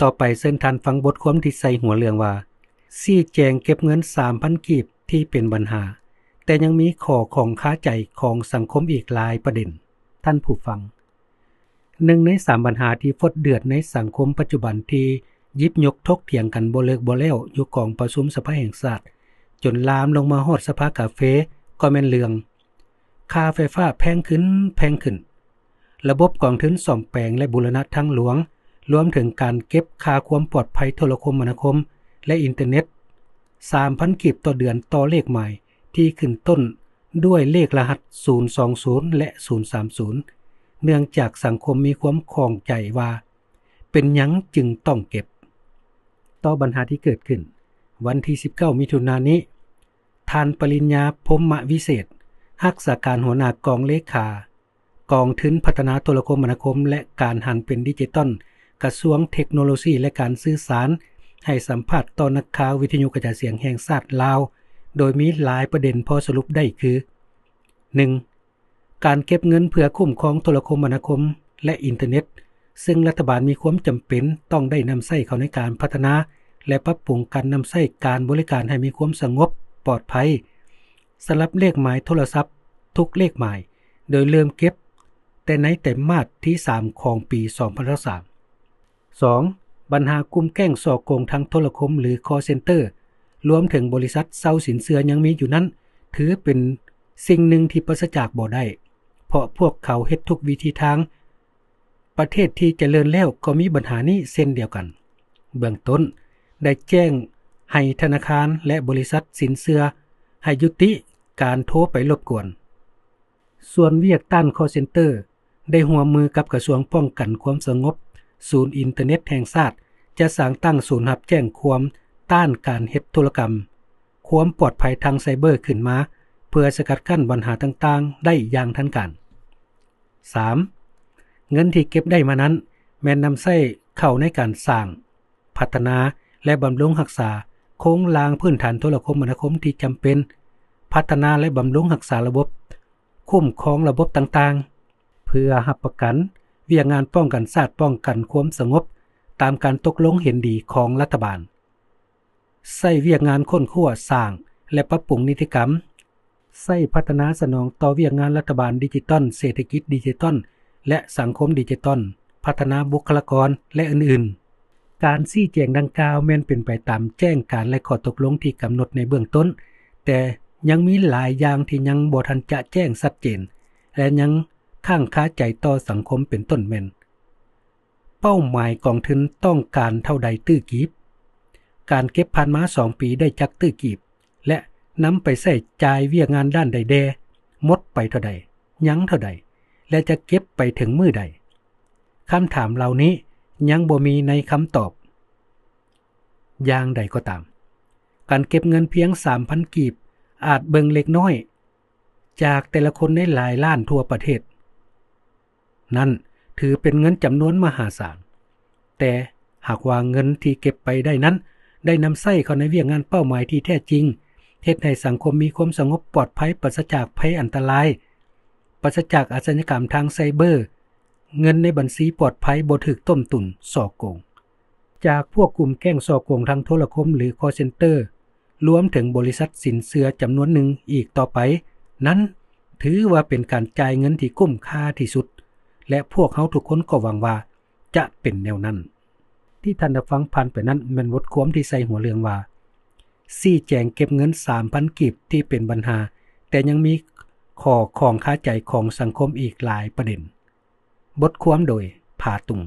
ຕໍ່ໄປເຊີນທ່ານຟັງບົດຄວາມທີ່ໃສ່ຫົວເລື່ອງວ່າ ຊີ້ແຈງເກັບເງິນສາມພັນກີບທີ່ເປັນບັນຫາ, ແຕ່ຍັງມີຂໍ້ຂ້ອງຄາໃຈຂອງສັງຄົມອີກຫຼາຍປະເດັນ. ທ່ານຜູ້ຟັງ, ໜຶ່ງໃນສາມບັນຫາທີ່ຟົດເດືອດໃນສັງຄົມປັດຈຸບັນທີ່ຢິບຍົກຖົກຖຽງກັນບໍ່ເລີກບໍ່ແລ້ວຢູ່ກອງປະຊຸມສະພາແຫ່ງຊາດ, ຈົນລາມລົງມາຮອດສະພາກາເຟ ກໍແມ່ນເລື່ອງຄ່າໄຟຟ້າແພງຂຶ້ນ, ແພງຂຶ້ນ. ລະບົບກອງທຶນສ້ອມແປງ ແລະ ບູລະນະທາງຫຼວງ, ລວມເຖິງການເກັບຄ່າຄວາມປອດໄພໂທລະຄົມມະນາຄົມ ແລະ ອິນເຕີເນັດ ສາມພັນກີບຕໍ່ເດືອນຕໍ່ເລກໝາຍທີ່ຂຶ້ນຕົ້ນດ້ວຍເລກລະຫັດ ສູນສອງສູນ ແລະ ສູນສາມສູນ ເນື່ອງຈາກສັງຄົມມີຄວາມຂ້ອງໃຈວ່າ ເປັນຫຍັງຈຶ່ງຕ້ອງເກັບ. ຕໍ່ບັນຫາທີ່ເກີດຂຶ້ນ, ວັນທີສິບເກົ້າ ມິຖຸນານີ້, ທ່ານ ປະລິນຍາ ພົມມະວິເສດ, ຮັກສາການຫົວໜ້າກອງເລຂາ ກອງທຶນພັດທະນາໂທລະຄົມມະນາຄົມ ແລະ ການຫັນເປັນດິຈິຕອນ ກະຊວງເທັກໂນໂລຊີ ແລະ ການສື່ສານ ໃຫ້ສຳພາດຕໍ່ນັກຂ່າວວິທະຍຸກະຈາຍສຽງແຫ່ງຊາດລາວ, ໂດຍມີຫຼາຍປະເດັນພໍສະຫຼຸບໄດ້ຄື ໜຶ່ງ ການເກັບເງິນເພື່ອຄຸ້ມຄອງໂທລະຄົມມະນາຄົມ ແລະ ອິນເຕີເນັດ, ເຊິ່ງລັດຖະບານມີຄວາມຈຳເປັນຕ້ອງໄດ້ນຳໃຊ້ເຂົ້າໃນການພັດທະນາ ແລະ ປັບປຸງການນຳໃຊ້ການບໍລິການໃຫ້ມີຄວາມສະຫງົບປອດໄພ ສຳລັບເລກໝາຍໂທລະສັບທຸກເລກໝາຍ, ໂດຍເລີ່ມເກັບແຕ່ໃນໄຕມາດທີສາມຂອງປີສອງພັນຊາວສາມ. ສອງ ບັນຫາກຸ່ມແກ້ງສໍ້ໂກງທາງໂທລະຄົມ ຫຼື ຄອລເຊັນເຕີ ລວມເຖິງບໍລິສັດເຊົ່າສິນເຊື່ອຍັງມີຢູ່ນັ້ນ, ຖືເປັນສິ່ງໜຶ່ງທີ່ປາສະຈາກບໍ່ໄດ້, ເພາະພວກເຂົາເຮັດທຸກວິທີທາງ. ປະເທດທີ່ຈະເລີນແລ້ວກໍມີບັນຫານີ້ເຊັ່ນດຽວກັນ. ເບື້ອງຕົ້ນໄດ້ແຈ້ງໃຫ້ທະນາຄານ ແລະ ບໍລິສັດສິນເຊື່ອໃຫ້ຍຸຕິການໂທໄປລົບກວນ. ສ່ວນວຽກຕ້ານຄອລເຊັນເຕີ ໄດ້ຮ່ວມມືກັບກະຊວງປ້ອງກັນຄວາມສະຫງົບ, ສູນອິນເຕີເນັດແຫ່ງຊາດ ຈະສ້າງຕັ້ງສູນຮັບແຈ້ງຄວາມຕ້ານການເຮັດທຸລະກຳ, ຄວາມປອດໄພທາງໄຊເບີຂຶ້ນມາ ເພື່ອສະກັດກັ້ນບັນຫາຕ່າງໆໄດ້ຢ່າງທັນການ. ສາມ ເງິນທີ່ເກັບໄດ້ມານັ້ນ ແມ່ນນຳໃຊ້ເຂົ້າໃນການສ້າງ, ພັດທະນາ ແລະ ບຳລຸງຮັກສາໂຄງລ່າງພື້ນຖານໂທລະຄົມມະນາຄົມທີ່ຈຳເປັນ, ພັດທະນາ ແລະ ບຳລຸງຮັກສາລະບົບ, ຄຸ້ມຄອງລະບົບຕ່າງໆ ເພື່ອຮັບປະກັນວຽກງານປ້ອງກັນຊາດ, ປ້ອງກັນຄວາມສະຫງົບ ຕາມການຕົກລົງເຫັນດີຂອງລັດຖະບານ. ໃຊ້ວຽກງານຄົ້ນຄວ້າ, ສ້າງ ແລະ ປັບປຸງນິຕິກຳ, ໃຊ້ພັດທະນາສະໜອງຕໍ່ວຽກງານລັດຖະບານດິຈິຕອນ, ເສດຖະກິດດິຈິຕອນ ແລະ ສັງຄົມດິຈິຕອນ, ພັດທະນາບຸກຄະລາກອນ ແລະ ອື່ນໆ. ການຊີ້ແຈງດັ່ງກ່າວແມ່ນເປັນໄປຕາມແຈ້ງການ ແລະ ຂໍ້ຕົກລົງທີ່ກຳນົດໃນເບື້ອງຕົ້ນ, ແຕ່ຍັງມີຫຼາຍຢ່າງທີ່ຍັງບໍ່ທັນຈະແຈ້ງຊັດເຈນ ແລະ ຍັງຄ້າງຄາໃຈຕໍ່ສັງຄົມ ເປັນຕົ້ນແມ່ນ ເປົ້າໝາຍກອງທຶນຕ້ອງການເທົ່າໃດຕື້ກີບ, ການເກັບຜ່ານມາສອງປີໄດ້ຈັກຕື້ກີບ ແລະ ນຳໄປໃຊ້ຈ່າຍວຽກງານດ້ານໃດແດ່, ໝົດໄປເທົ່າໃດ, ຍັງເທົ່າໃດ ແລະ ຈະເກັບໄປເຖິງມື້ໃດ? ຄຳຖາມເຫຼົ່ານີ້ຍັງບໍ່ມີໃນຄຳຕອບ. ຢ່າງໃດກໍຕາມ, ການເກັບເງິນພຽງສາມພັນກີບ ອາດເບິ່ງເລັກນ້ອຍ ຈາກແຕ່ລະຄົນໃນຫຼາຍລ້ານທົ່ວປະເທດນັ້ນ ຖືເປັນເງິນຈຳນວນມະຫາສານ, ແຕ່ຫາກວ່າເງິນທີ່ເກັບໄປໄດ້ນັ້ນ ໄດ້ນຳໃຊ້ເຂົ້າໃນວຽກງານເປົ້າໝາຍທີ່ແທ້ຈິງ, ເຮັດໃຫ້ສັງຄົມມີຄວາມສະຫງົບປອດໄພ, ປາສະຈາກໄພອັນຕະລາຍ, ປາສະຈາກອາຊະຍາກຳທາງໄຊເບີ, ເງິນໃນບັນຊີປອດໄພ, ບໍ່ຖືກຕົ້ມຕຸນ, ສໍ້ໂກງ ຈາກພວກກຸ່ມແກ້ງສໍ້ໂກງທາງໂທລະຄົມ ຫຼື ຄອລເຊັນເຕີ, ລວມເຖິງບໍລິສັດສິນເຊື່ອຈຳນວນໜຶ່ງອີກຕໍ່ໄປນັ້ນ, ຖືວ່າເປັນການຈ່າຍເງິນທີ່ຄຸ້ມຄ່າທີ່ສຸດ ແລະ ພວກເຮົາທຸກຄົນກໍຫວັງວ່າຈະເປັນແນວນັ້ນ. ທີ່ທ່ານໄດ້ຟັງຜ່ານໄປນັ້ນແມ່ນບົດຄວມທີ່ໃສ່ຫົວເລື່ອງວ່າ ຊີ້ແຈງເກັບເງິນສາມພັນກີບທີ່ເປັນບັນຫາ, ແຕ່ຍັງມີຂໍ້ຂ້ອງຄາໃຈຂອງສັງຄົມອີກຫຼາຍປະເດັນ. ບົດຄວາມໂດຍ ຜາຕຸງ.